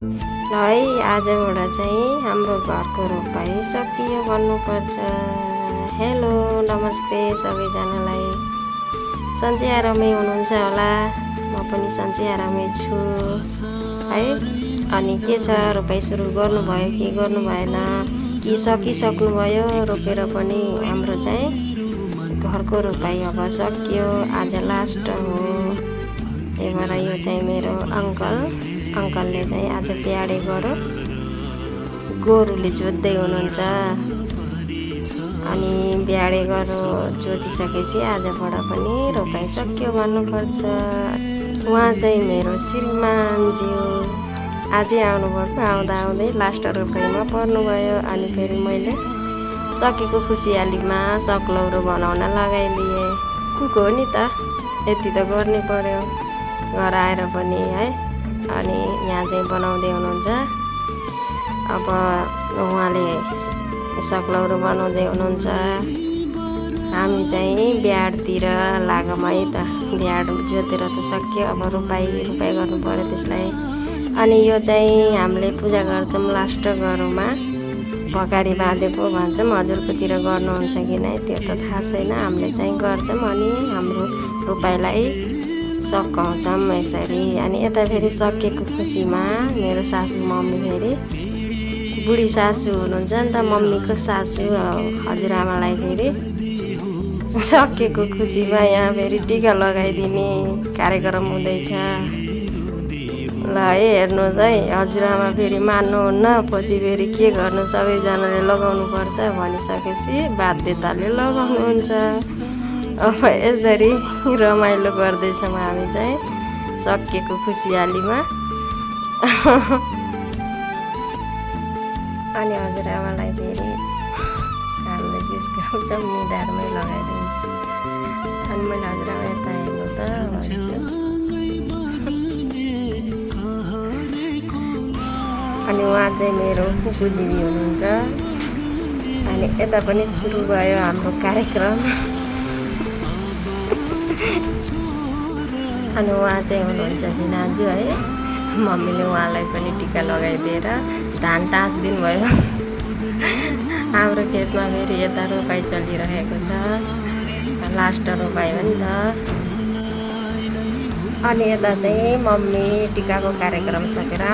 ल है आजबाट चाहिँ हाम्रो घरको रोपाइ सकियो भन्नुपर्छ। हेलो नमस्ते सबैजनालाई। सन्चै आरामै हुनुहुन्छ होला, म पनि सन्चै आरामै छु है। अनि के छ, रोपाइ सुरु गर्नुभयो कि गर्नु भएन कि सकिसक्नुभयो रोपेर पनि? हाम्रो चाहिँ घरको रोपाइ अब सकियो, आज लास्ट हो। त्यही भएर यो चाहिँ मेरो अङ्कलले चाहिँ आज ब्याडे गोरुले जोत्दै हुनुहुन्छ। अनि ब्याडे गोरु जोतिसकेपछि आजबाट पनि रोपाइ सक्यो भन्नुपर्छ। उहाँ चाहिँ मेरो श्रीमानज्यू आजै आउनुभएको, आउँदै लास्ट रोपाइमा पर्नुभयो। अनि फेरि मैले सकेको खुसियालीमा सक्लौरो बनाउन लगाइदिएँ। कुक हो नि त, यति त गर्नै पर्यो घर आएर पनि है। अनि यहाँ चाहिँ बनाउँदै हुनुहुन्छ। अब उहाँले सक्लौरो बनाउँदै हुनुहुन्छ, हामी चाहिँ ब्याडतिर लागौँ है त। ब्याड जोतेर त सक्यो, अब रोपाइ गर्नु पर्यो त्यसलाई। अनि यो चाहिँ हामीले पूजा गर्छौँ लास्ट गरौँमा, भकारी बाँधेको भन्छौँ। हजुरकोतिर गर्नुहुन्छ कि नै त्यो त थाहा छैन, हामीले चाहिँ गर्छौँ। अनि हाम्रो रोपाइलाई सकाउँछौँ यसरी। अनि यता फेरि सकेको खुसीमा मेरो सासू मम्मी फेरि बुढी सासू हुनुहुन्छ नि त, मम्मीको सासू हजुरआमालाई फेरि सकेको खुसीमा यहाँ फेरि टिका लगाइदिने कार्यक्रम हुँदैछ। ल है हेर्नुहोस् है, हजुरआमा फेरि मान्नुहुन्न, पछि फेरि के गर्नु, सबैजनाले लगाउनु पर्छ भनिसकेपछि बाध्यताले लगाउनुहुन्छ। अब यसरी रमाइलो गर्दैछौँ हामी चाहिँ सकिएको खुसियालीमा। अनि हजुरआमालाई फेरि हामीले जिस्काउँछौँ, निधारमै लगाइदिन्छौँ। अनि मैले हजुरआमा यता हेर्नु त भन्छु। अनि उहाँ चाहिँ मेरो फुपू दिदी हुनुहुन्छ। अनि यता पनि सुरु भयो हाम्रो कार्यक्रम। अनि उहाँ चाहिँ हुनुहुन्छ भिनाजु है, मम्मीले उहाँलाई पनि टिका लगाइदिएर धान टाँसिदिनु भयो। हाम्रो खेतमा फेरि यता रोपाइ चलिरहेको छ, लास्ट रोपाइ हो नि त। अनि यता चाहिँ मम्मी टिकाको कार्यक्रम सकेर